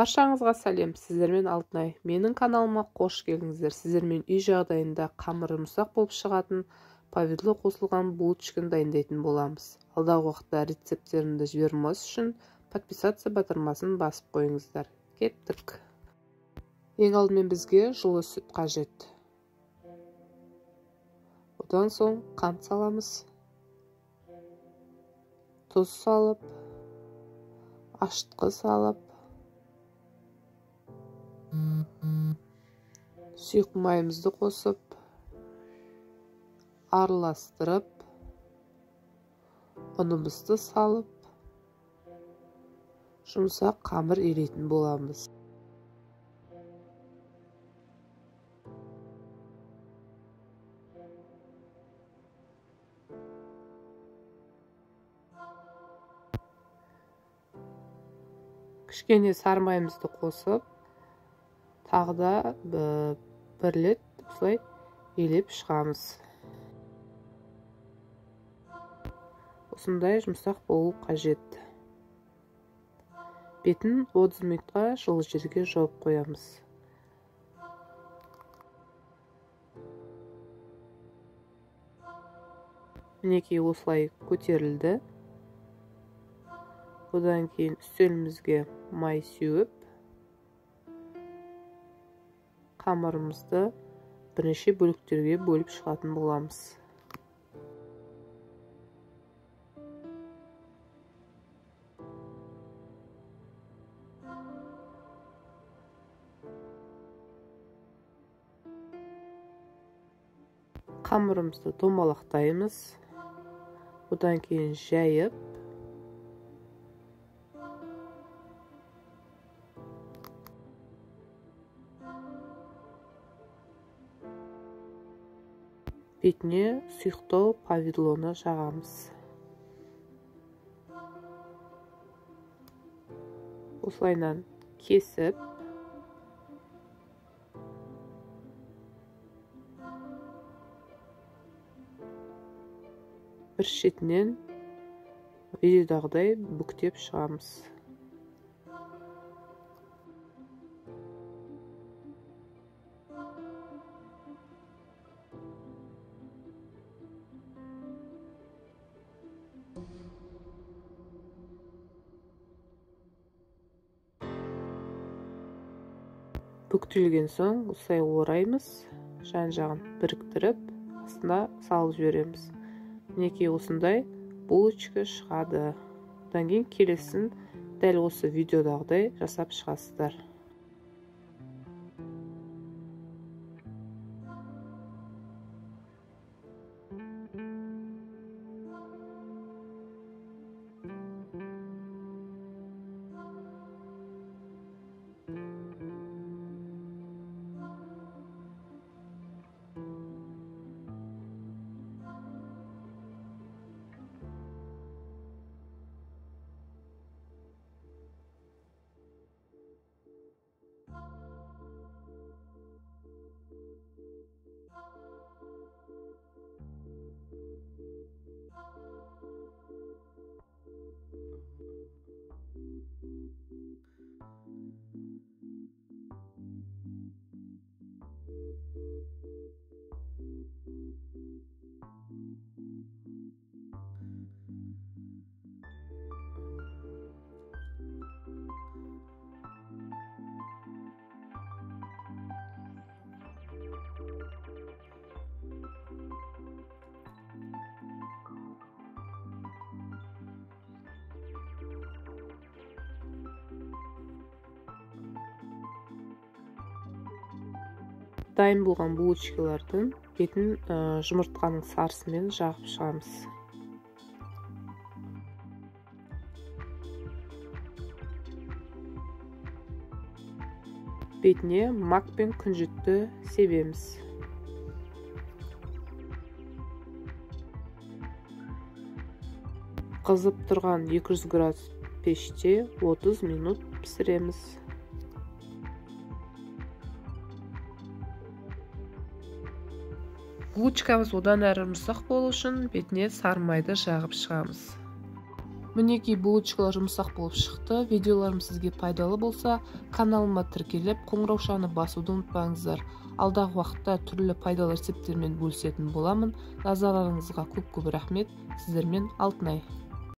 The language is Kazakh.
Баршаңызға сәлем, сіздермен Алтынай. Менің каналыма қош келдіңіздер. Сіздермен үй жағдайында қамыры жұмсақ болып шығатын повидло қосылған булочканы дайындайтын боламыз. Алдағы уақытта рецепттерімді жібермес үшін подписаться батырмасын басып қойыңыздар. Кеттік. Ең алдымен бізге жылы сүт қажет. Одан соң қант саламыз. Тұз салып, ашытқы салып, сұйық майымызды қосып, араластырып, ұнымызды салып, жұмсақ қамыр илейтін боламыз. Кішкене сары майымызды қосып, тағы да бір рет осылай елеп шығамыз. Осындай жұмсақ болу қажет. Бетін 30 минутқа жылы жерге жауып қоямыз. Мінекей осылай көтерілді. Одан кейін үстелімізге май сеуіп, қамырымызды бірнеше бөліктерге бөліп шығатын боламыз. Қамырымызды домалақтаймыз. Одан кейін жайып, бетіне сұйықтау повидлоны жағамыз. Осылайынан кесіп, бір шетінен видеодағыдай бүктеп шығамыз. Бүктелген соң осылай ораймыз, жан-жағын біріктіріп, астына салып жібереміз. Мінекей осындай булочка шығады. Одан кейін келесін дәл осы видеодағыдай жасап шығасыздар. Дайын болған булочкалардың бетін жұмыртқаның сарысымен жағып шығамыз. Бетіне мак пен күнжітті себеміз. Қызып тұрған 200 градус пеште 30 минут пісіреміз. Булочкамыз одан әрі жұмсақ болу үшін бетіне сары майды жағып шығамыз. Мінекей, булочкалар жұмсақ болып шықты. Видеоларым сізге пайдалы болса, каналыма тіркеліп, қоңыраушаны басуды ұмытпаңыздар. Алдағы уақытта түрлі пайдалы рецепттермен бөлісетін боламын. Назарларыңызға көп-көп рахмет. Сіздермен Алтынай.